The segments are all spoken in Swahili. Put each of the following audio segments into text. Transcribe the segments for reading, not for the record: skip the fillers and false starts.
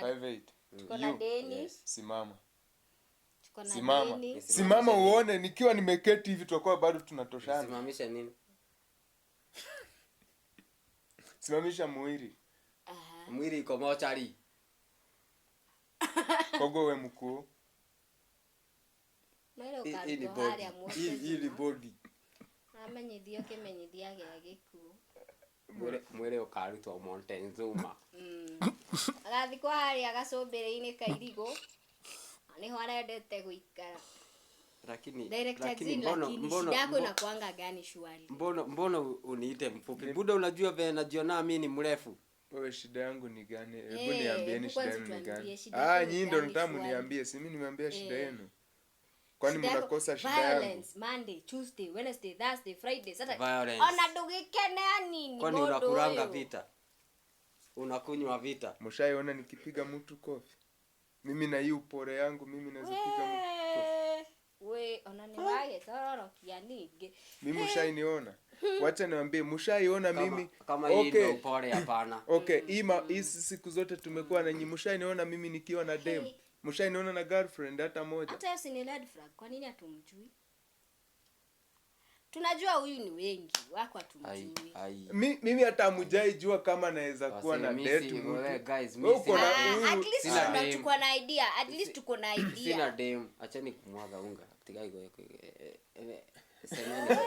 na 5'8". Tuko na You. deni. Yes. Simama. Tuko na Simama. deni. Simama uone nikiwa nimeketi hivi tutakuwa bado tunatoshana. Simamisha nini? Simamisha mwili. Aha. Mwili iko mochari. Kogo we mkuu. Mwĩrĩ Hii ni ũkarutwo body. harĩa muoce Hii ni cuma. body. Amenyithio kĩmenyithia gĩa gĩkuũ. Mwĩrĩ ũkarutwo Montezuma. Agathikwo harĩa gacũmbĩrĩ-inĩ ka irigũ nĩho arendete gũikara. Lakini Director lakini Jean, mbono lakini mbono shida yako inakuanga gani shwari? mbona uniite mfupi? Buda, unajua vile najiona mimi ni mrefu. Wewe, shida yangu ni gani? Hebu Eh, niambieni hebu shida kwanza yenu ni tuambie, gani? shida Ah, yako ni nyinyi ndio gani nataka shwari? mniambie, si mimi nimeambia shida Eh. yenu. Kwani Shida yako- mnakosa shida yangu? Violence, Monday, Tuesday, Wednesday, Thursday, Friday, Saturday. Violence. Ona ndũgĩkene hanini Kwani mũndũ unakulanga ũyũ. vita? Unakunywa vita? Mshaiona nikipiga mtu kofi? Mimi na hii upore yangu mimi naweza piga mtu kofi. We, ona nĩ wagĩtororokia ningĩ. Mimi mshainiona. Wacha niwaambie, mshaiona Kama, mimi. kama hii Okay. ndio upole, hapana. Okay, hii siku zote tumekuwa na nyinyi, mshainiona mimi nikiwa na dem? Mshainiona na girlfriend hata moja? Hata hiyo si ni red flag. Kwa nini hatumjui? Tunajua huyu ni wengi wako hatumjui. Ai. Mimi hata hamjai jua kama naweza kuwa na Wase, date wewe, mtu. guys, mi Wewe uko na Ah, huyu- at least Sina dem. tuko na idea. At least tuko na Sina idea. dem. Acheni kumwaga unga. Semeni.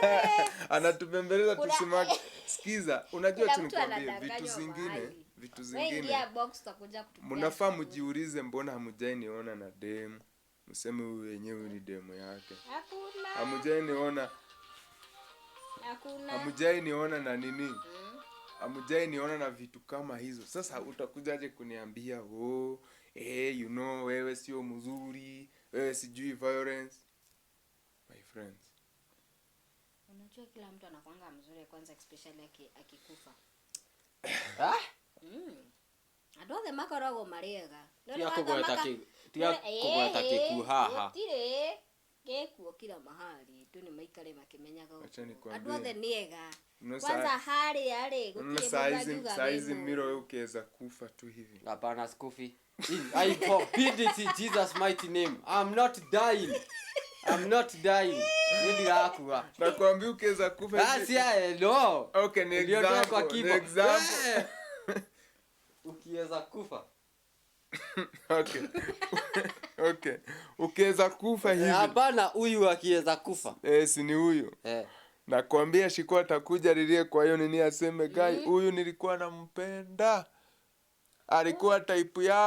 Anatubembeleza tusimake. Sikiza, unajua Kuna tu mtu nikwambie vitu anadanganywa zingine, mahali. vitu Wewe zingine ingia box utakuja kutupea mnafaa story. mjiulize mbona hamjai niona na dem. Mseme huyu wenyewe ni demu yake. Hakuna. Hamjai niona, Hakuna. hamjai niona na nini? Hamjai niona na vitu kama hizo. Sasa utakujaje kuniambia, "Oh, wewe sio mzuri, wewe sijui violence." My friends. Unajua kila mtu anakuanga mzuri kwanza, especially akikufa. Ah? Andũ othe makoragwo marĩ ega. No Tiga nĩ kũgweta tiga kũgweta gĩkuũ haha. Gũtirĩ gĩkuũ kila mahali, andũ nĩ maikare makĩmenyaga Acha ũguo. nikwambie. Andũ othe nĩ ega. No Kwanza harĩa rĩ, Unaona gũtirĩ saa mũndũ hizi angiuga saa wĩ hizi mũũru. Miro, wewe ukiweza kufa tu hivi. Hapana, sikufi. I forbid it in Jesus' mighty name. I'm not dying. I'm not dying. Ni ndirakua. Nakwambia ukiweza kufa Ah, si no. Okay, ni Niliondoa kwa example, ni kifo. example. Eh. Ukiweza kufa. Okay. Okay. Ukiweza kufa hivi. Hapana, huyu akiweza kufa. Eh, si ni huyu. Eh. Nakwambia Shiko atakuja lilie kwa hiyo nini aseme, "Guy, huyu nilikuwa nampenda. Alikuwa type yangu."